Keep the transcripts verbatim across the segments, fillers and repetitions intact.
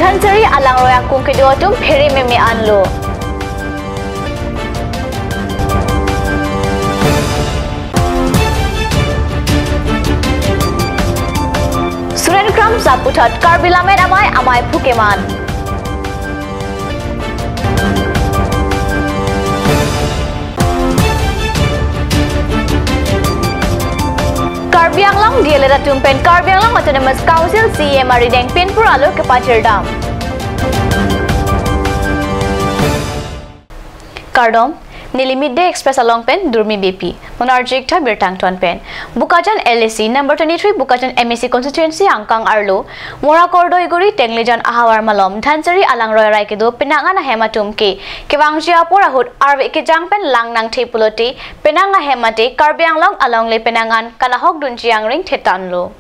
Dhansiri alangroi akung kedo atum phere meme anlo. Suren Kramsa puthot Karbi Lammet Amei amaiphu keman. Karbi Anglong D L Ed atum pen Karbi Anglong Autonomous Council C E M arideng pinpur alo kepachirdam. Kardom, neli Midday Express along pen Durmi Beypi. Non arju-ik tha birta angton pen. Bokajan L A C number twenty-three Bokajan M A C constituency angkang arlo Mora Kordoi Guri Tenglijan ahavar malom Dhansiri alangroi arai kedo penang an ahem atum ke kevangji apor ahut arve kejang pen lang nangthe pulote penang ahem mate Karbi Anglong alongle penang an kanahok dunji angring thetanlo.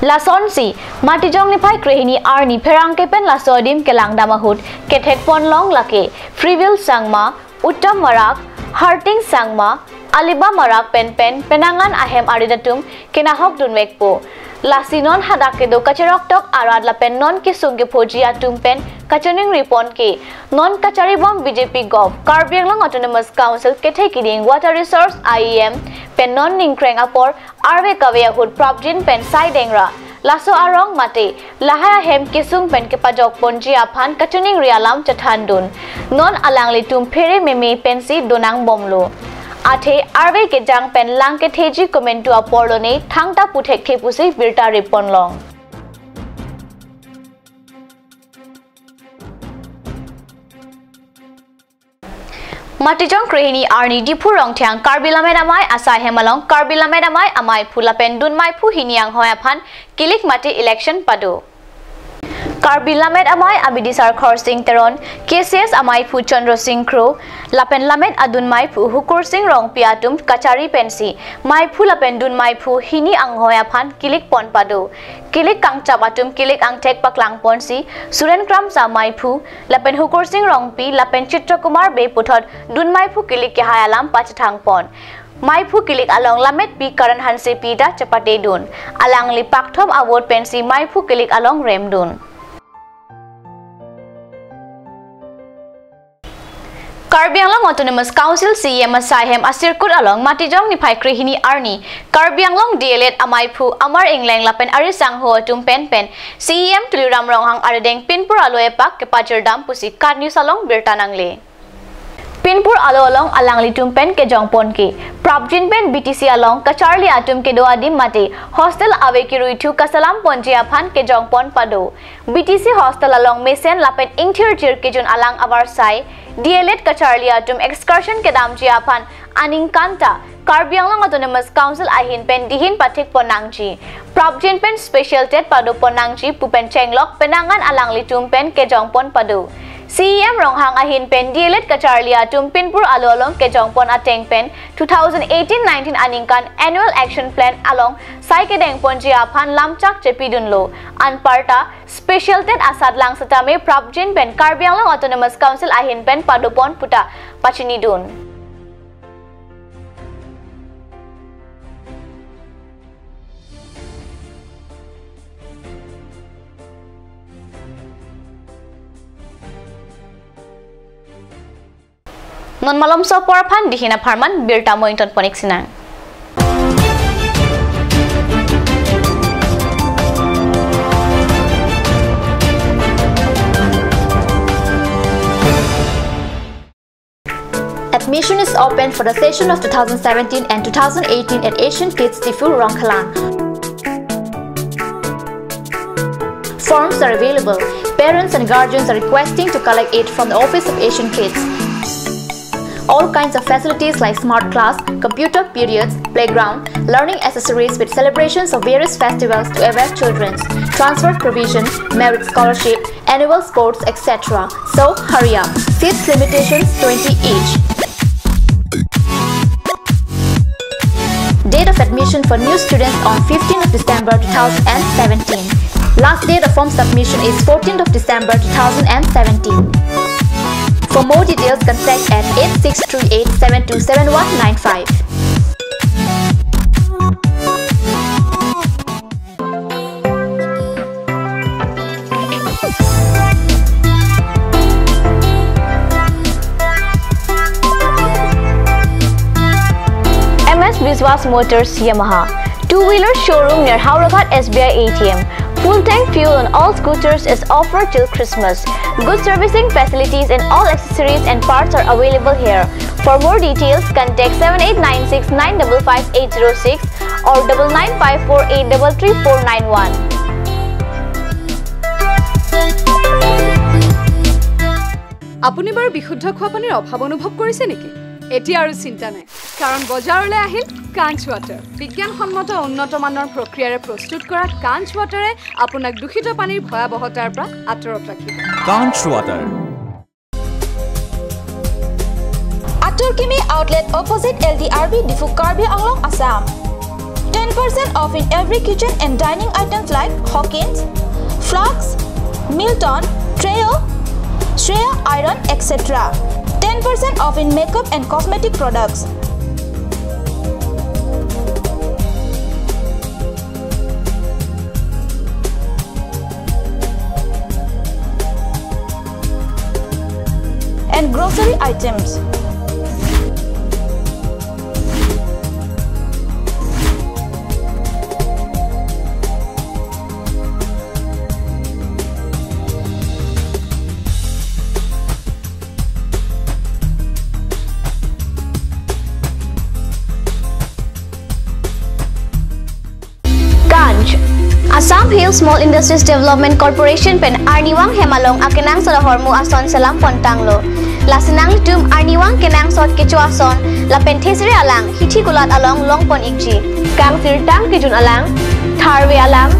Lasonsi, Matijong niphai krehini arni pherangke pen laso adim kelangdam ahut kethek ponlong lake Freeville Sangma, Uttam Marak, Harting Sangma, Aliba Marak pen pen penang an ahem arit atum kenahok dunvekpo. Lasi non hadak kedo kacheroktok arat lapen non kesung kephoji atum pen kachiningri pon ke non kacharibom B J P govt, Karbi Anglong Autonomous Council kethe kiding Water Resource I E M pen non ningkreng apor arve kave ahut prapjin pen sai dengra. Laso arong mate lahai ahem kesung pen kepajok ponji aphan kachiningri alam chethandun. Non alanglitum phere meme pensi donangbomlo. Athe arve kejang pen lang ketheji komantu aporlone thangta puthekthe pusi birta riponlong. Matijong krehini arni Diphu Rongthiang Karbi Lammet Amei asai hem along Karbi Lammet Amei amaiphu lapen dunmaiphu hini anghoi aphan kilik mate election pado. Karbi Lammet Amei abidisar Khorsing Teron, K C S amaiphu Chandra Sing Kro, lapen lammet adunmaiphu Hukur Sing Rongpi atum kachari pensi maiphu lapen dunmaiphu hini anghoi aphan kilik pon pado. Kilik kangchap atum kilik angthek paklang ponsi Suren Kramsa maiphu lapen Hukur Sing Rongpi lapen Chitra Kumar Bey puthot dunmaiphu kilik kehai alam pachethang pon. Maiphu kilik along lammetpi Karan Hansepi ta chepate dun. Alangli pakthom avote pensi maiphu kilik along rem dun. Karbi Anglong Autonomous Council C E M asai hem asirkut along Matijong niphai krehini arni Karbi Anglong D L Ed amaiphu Amar Ingleng lapen ari sangho atum pen pen C E M Tuliram Ronghang arideng pinpur alo epak kepachirdam pusi KAT News along birta nangle. Pinpur alo along alanglitum pen kejong pon ke prapjin pen B T C along kacharli atum kedo adim mate hostel ave kiruithu kasalam ponji aphan kejong pon pado. B T C hostel along mesen lapen ingthirthir kejun alang avarsai D L Ed kacharli atum excursion kedamji aphan aningkan ta Karbi Anglong Autonomous Council ahin pen dihin pathik pon nangji. Prapjin pen special TET pado pon nangji pu pen chenglok penang an alanglitum pen kejong pon pado. C E M Ronghang ahin pen D L Ed kacharli atum pinpur alo along kejong pon ateng pen two thousand eighteen nineteen aningkan annual action plan along sai kedeng ponji aphan lamchak chepi dunlo. Anparta special TET asat lang setame prapjin pen Karbi Anglong Autonomous Council ahin pen pado pon puta pachini dun. Non malomso apor aphan dihin apharman birta mo ington pon-ik sinang. Admission is open for the session of two thousand seventeen and two thousand eighteen at Asian Kids Diphu Rongkhelang. Forms are available. Parents and guardians are requesting to collect it from the office of Asian Kids. All kinds of facilities like smart class, computer periods, playground, learning accessories with celebrations of various festivals to aware children, transfer provision, merit scholarship, annual sports, et cetera. So hurry up. Seats limitations twenty each. Date of admission for new students on fifteenth of December two thousand seventeen. Last date of form submission is fourteenth of December two thousand seventeen. For more details, contact at eight six three eight seven two seven one nine five. Swas Motors Yamaha. Two-wheeler showroom near Howraghat S B I A T M. Full tank fuel on all scooters is offered till Christmas. Good servicing facilities in all accessories and parts are available here. For more details, contact seven eight nine six nine five five eight zero six or double nine five four eight double three four nine one. আপুনি বাৰু বিশুদ্ধ খোৱা পানীৰ অভাৱ অনুভৱ কৰিছে নেকি? এতিয়া আৰু চিন্তা নাই, কাৰণ বজাৰলৈ আহিল কাঞ্চ ৱাটাৰ। বিজ্ঞানসন্মত উন্নত মানৰ প্ৰক্ৰিয়াৰে প্ৰস্তুত কৰা কাঞ্চ ৱাটাৰে আপোনাক দূষিত পানীৰ ভয়াৱহতাৰ পৰা আঁতৰত ৰাখিব। কাঞ্চ water. Atur Kimi Outlet, opposite L D R B, Diphu, Karbi Anglong, Assam. Ten percent off in every kitchen and dining items like Hawkins, Flux, Milton, Trio, Shreya Iron, et cetera. Ten percent off in makeup and cosmetic products. And grocery items. Kancch. Assam Hill Small Industries Development Corporation pen arnivang hem along akenangsot ahormu ason selam pontanglo. Lasi nanglitum arnivang kenangsot kecho ason lapen thesere alang hithi kulat along longpon ikji. Kangsirtang kejun alang, tharve alang,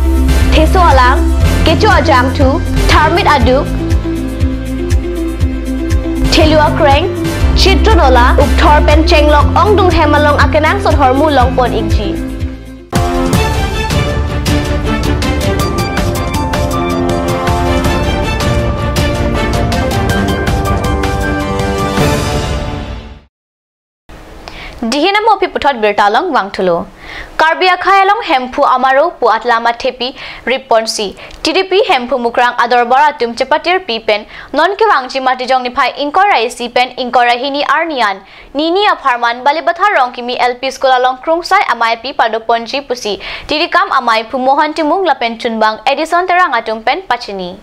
theso alang, kecho ajangthu, tharmit aduk, thelu akreng, chitron ola, ukthor pen chenglok ongdung hem along akenangsot ahormu longpon ikji. Dihin amo aphi puthot birta along vangthulo. Karbi akhei along Hemphu Amaro pu atlam athepi ripponsi T D P Hemphu Mukrang adorbar atum chepatirpi pen non kevangji Matijong niphai ingkoi ra isi pen ingkoi ra hini arni an nini apharman Balibadha Rongkimi L P School along krungsai ameipi padoponji pusi tirikam ameiphu Mohan Timung lapen chunbang Edison Terang atum pen pachini.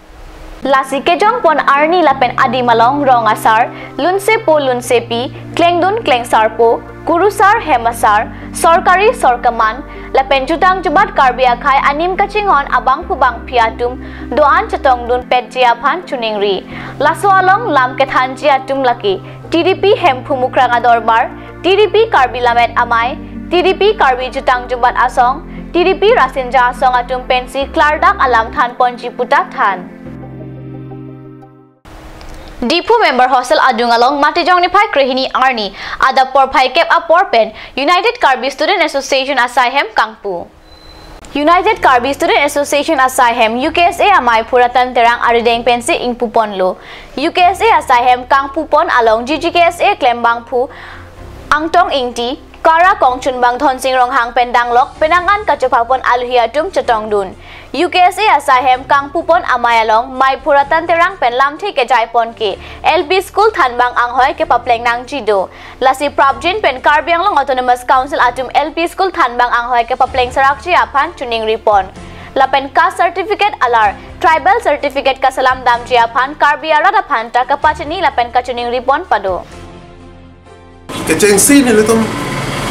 Lasi kejongpon arni lapen adim along rong asar, lunsepo lunsepi, klengdun klengsarpo, kurusar hem asar, sorkari sorkaman, lapen jutang jubat Karbi akhei anim kachinghon abangphu bangphi atum do-an chetongdun petji aphan choningri. Laso along lam kethanji atum lake T D P Hemphu Mukrang adorbar, T D P Karbi Lammet Amei, T D P Karbi Jutang Jubat Asong, T D P Rasinja Asong atum pensi klardak alam thanponji puta than. Diphu Member Hostel adung along Matijong niphai krehini arni adap porphai kep apor pen United Karbi Student Association asai hem kangpu. United Karbi Student Association asai hem U K S A ameiphu Ratan Terang arideng pensi ingpuponlo. U K S A asai hem kangpupon along G G K S A klembangphu Angtong Ingti, Kara kongchunbang Dhonsing Ronghang pen danglok penang an kachepapon aluhi atum chetongdun. U K S A asai hem kangpupon amei along meiphu Ratan Terang pen lamthe kejaipon ke L P School thanbang anghoi kepapleng nangji do. Lasi prapjin pen Karbi Anglong Autonomous Council atum L P School thanbang anghoi kepapleng sarakji aphan choningripon. Lapen caste certificate alar tribal certificate kaselam damji aphan Karbi arat aphan ta kapachini lapen kachoningripon pado. Kechengsi nelitum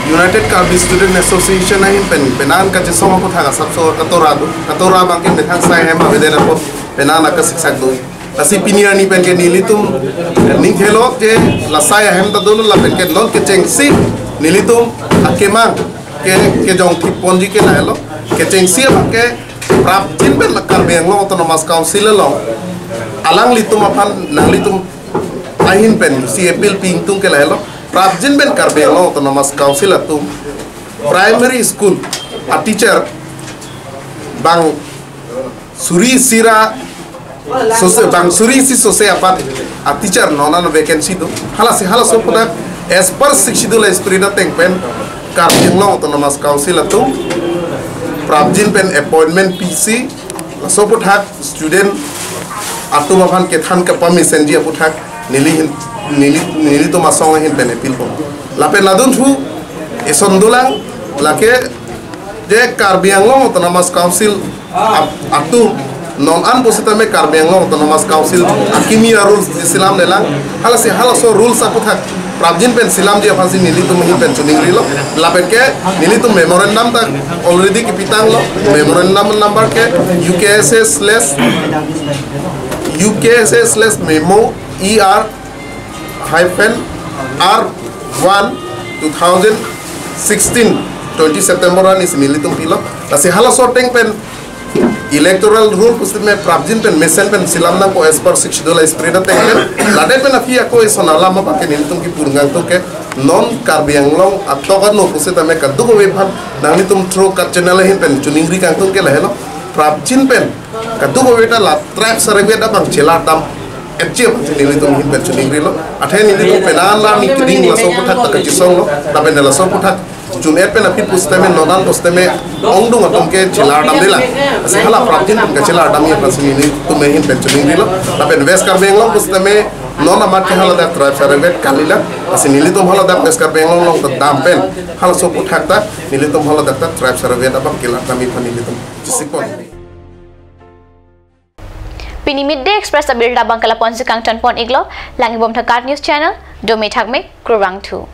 United Karbi Student Association ahin pen penang kachesong aputhak asapso katora do. Katora abangke methang sai hem avedet apot penang akasiksak do. Lasi pini arni pen ke nelitum ningthelok je lasai ahem ta dolo lapen ke non kechengsi nelitum akemang ke kejongthip ponji ke lahelo. Kechengsi abangke prapjin pen la Karbi Anglong Autonomous Council along alanglitum aphan nanglitum ahin pensi appeal pi ingtung ke lahelo. Prapjin pen Karbi Anglong Autonomous Council atum primary school a teacher bang suri isi ra sose bang suri isi sose apat a teacher non an vacancy do. Halasi halaso aputhak as per Sixth Schedule spirit ateng pen Karbi Anglong Autonomous Council atum prapjin pen appointment pisi laso aputhak student atum aphan kethan kapamesenji aputhak neli hin neli nelitum asong ahin pen appeal pon. Lapen ladunthu eson dolang Lake je Karbi Anglong Autonomous Council ap- atum non an pusitame Karbi Anglong Autonomous Council akimi a-rules chisilam lelang. Halasi halaso rules aputhak prapjin pen silamji aphansi nelitum ahin pen choningrilo. Lapen ke nelitum memorandum ta already kipitanglo. Memorandum number ke U K S A slash U K S A slash memo E R hyphen R one two thousand sixteen, twenty September anisi nelitum pilo. Lasi halaso ateng pen electoral rule pusitame prapjin pen mesen pen silam nangpo as per Sixth Schedule a-spirit ateng pen. Ladak pen aphi ako eson alam abang ke nelitum kipur kangtung ke non Karbi Anglong atok ano pusitame kadokave aphan nanglitum through kat channel ahin pen choningri kangtung ke lahelo. Prapjin pen kadokave ta la tribes arve abang chelar dam etji aphansi nelitum ahin pen choningrilo. Athe nelitum penang la ni keding laso aputhak ta kachisonglo. Lapen laso aputhak chun-et pen aphi pusitame non an pusitame ongdung atum ke chelar damdelang. Lasi hala prapjin pen kachelar damji aphansi nelitum ahin pen choningrilo. Lapen West Karbi Anglong pusitame non amat ke haladak tribes arve kalilang. Lasi nelitum haladak West Karbi Anglong along ta dam pen halaso aputhak ta nelitum haladak ta tribes arve abang kelar damji aphan nelitum chisikpon. Pini Midday Express abirta abang ke lapu-ansi kangtonpon iklo. Lang-ibom tha KAT News Channel, dome thakme, kurvangthu.